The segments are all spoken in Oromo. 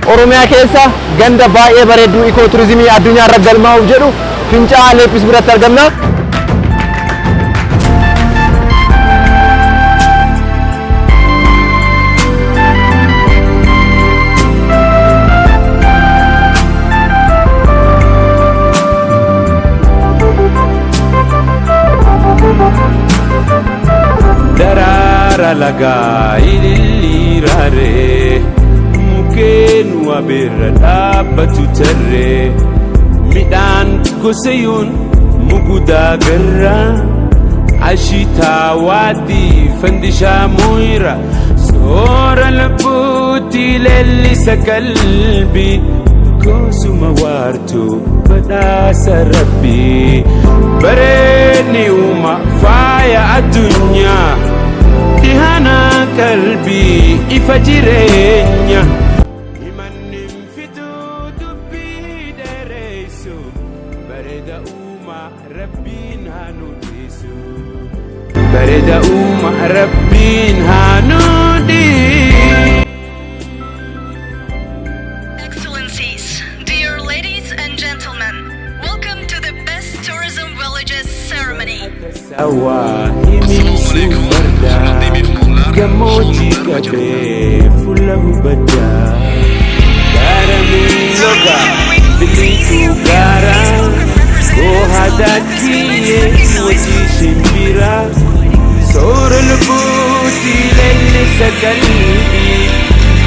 Oromiyaa keessa ganda baay'ee bareedduu ikooturizimii addunyaa irra galmaa'uuf jedhu Fincaa'aa Leephis biratti argamna. Daraara lagaa ililliiraaree mukkeen wabeerra dhaabbatu tarree midhaan gosayuun mugudaa garraa ashitaa waadii fandishaa muyra soora lubbuutti leellisa qalbii goosuma waartuu badhaasa rabbii bareedni uuma faaya addunyaa dhihana qalbii ifa jireenya. Himanni fituu dubbii dheeressu bareeda uumaa rabbiin haa nu dhiisu. Bareeda uumaa rabbiin haa nu dhiisu. Excellencies, dear ladies and gentlemen, welcome to the Best Tourism Villages ceremony. Sawaa himiisuu bardaa gammoojjii qabee fuula hubaddaa gaara miidhagaa biliituu gaara goohaa daakkiyyee wajii shimbiraa soora lubbuutti leellisa qalbii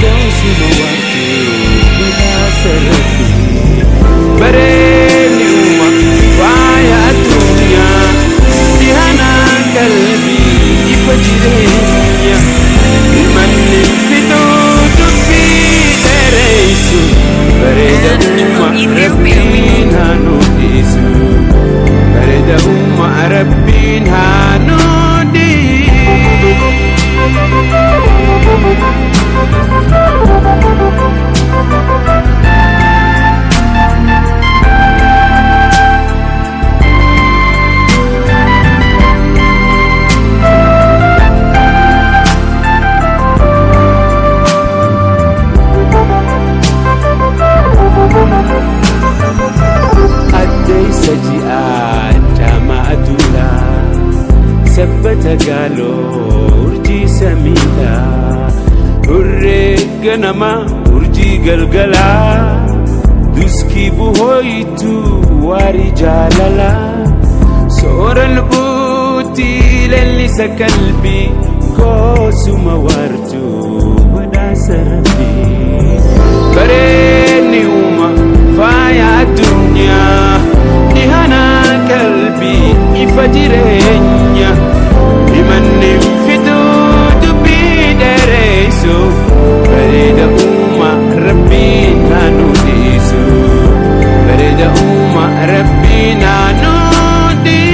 goosuma waartuu badhaasa rabbii bareedni uuma faaya addunyaa dhihana qalbii ifa jireenya himanni fituu dubbii dheeressu bareeda uuma rabbiin haa nu dhiisu bareeda uuma rabbiin haa nu dhiisu. Addeessa ji'aa jaamaa aduudhaa sabbata gaaloo urjii samiidhaa hurree ganamaa urjii galgalaa duskii buhooyitu waarii jaalalaa soora lubbuutti leellisa qalbii goosuma waartuu badhaasa rabbii bareedni uuma faaya addunyaa dhihana qalbii ifa jireenya himanni fituu dubbii dheeressu bareeda uuma rabbiin haa nu dhiisu bareeda uuma rabbiin haa nu dhiisu.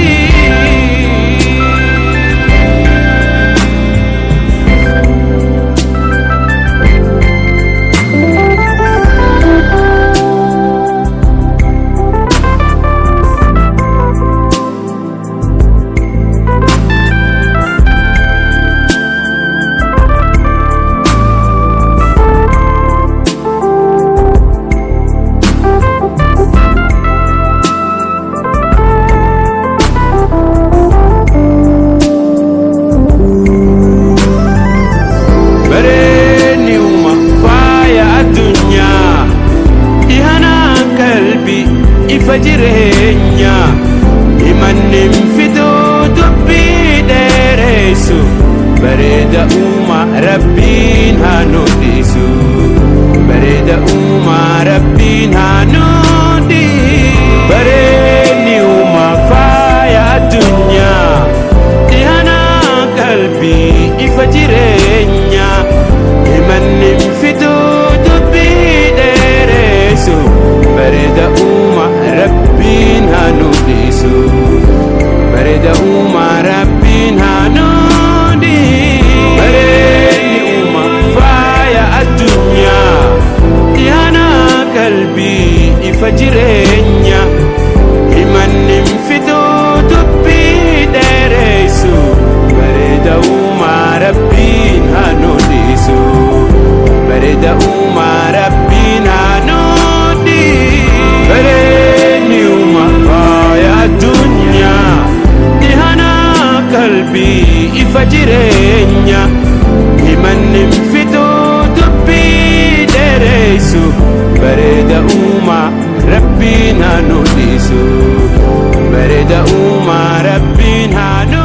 Bareedni uuma faaya addunyaa dhihana qalbii ifa jireenya himanni fituu dubbii dheeressu bareeda uuma rabbiin haa nu dhiisu bareeda uuma rabbiin haa nu dhiisu bareedni uuma faaya addunyaa dhihana qalbii ifa jireenya himanni fituu dubbii dheeressu bareeda uuma rabbiin haa nu dhiisu bareeda uuma rabbiin haa nu dhiisu bareedni uuma faaya addunyaa dhihana qalbii ifa jireenya himanni fituu dubbii dheeressu bareeda uuma rabbiin haa nu dhiisu bareeda uumaa rabbiin. ifa jireenya. Himanni fixuu dubbii dheeressu, bareeda uumaa Rabbiin haa nu dhiisu, bareeda uumaa Rabbiin haa nu